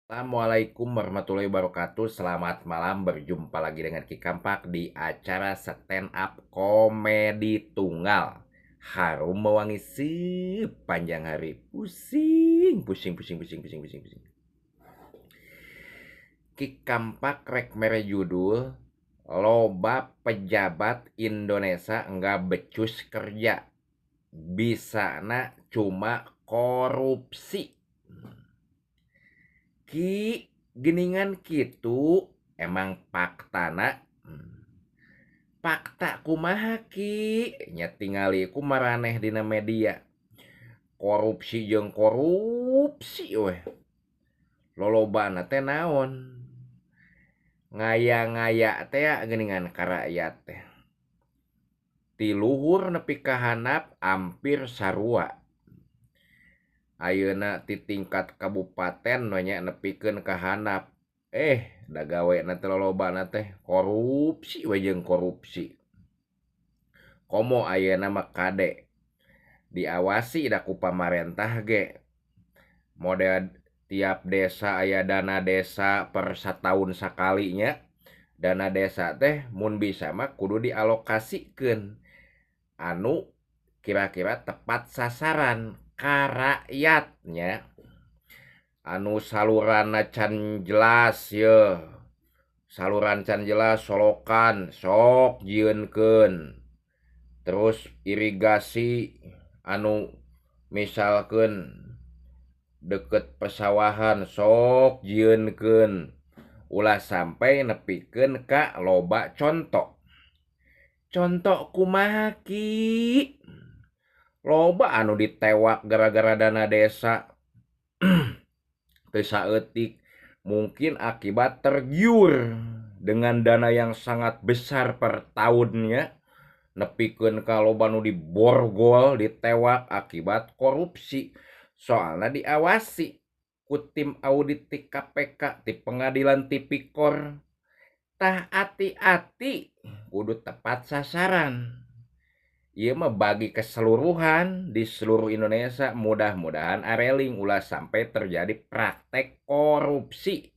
Assalamualaikum warahmatullahi wabarakatuh. Selamat malam, berjumpa lagi dengan Ki Kampak di acara stand up komedi tunggal. Harum mewangi sepanjang hari. Pusing, pusing, pusing, pusing, pusing, pusing, pusing. Ki Kampak rek mere judul loba pejabat Indonesia nggak becus kerja. Bisana cuma korupsi. Ki geningan kitu emang faktana. Fakta kumaha Ki nya tingali ku maraneh dina media. Korupsi jeung korupsi weh. Lolobana teh naon? Ngaya-ngaya teh geuningan ka rakyat teh. Ti luhur nepi ka handap hampir sarua. Ayeuna ti tingkat kabupaten we nya nepikeun ka handap. Da gawena teh lolobana teh korupsi we jeung korupsi. Komo ayeuna mah kade diawasi da ku pamarentah ge. Model tiap desa aya dana desa per sataun sakali nya. Dana desa teh mun bisa mah kudu dialokasikeun anu kira-kira tepat sasaran ka rakyatnya. Anu saluranna can jelas yeuh. Saluran can jelas solokan sok jieunkeun. Terus irigasi anu misalkeun deket pesawahan sok jieunkeun. Ulah sampai nepikeun ka loba conto. Conto kumaha Ki? Loba anu ditewak gara-gara dana desa. Teu saeutik, mungkin akibat tergiur dengan dana yang sangat besar per tahunnya, nepikeun ka loba nu diborgol, ditewak akibat korupsi. Soalna diawasi ku tim audit ti KPK, ti pengadilan tipikor. Tah ati-ati kudu tepat sasaran. Ieu mah bagi keseluruhan di seluruh Indonesia, mudah-mudahan areling ulah sampai terjadi praktek korupsi.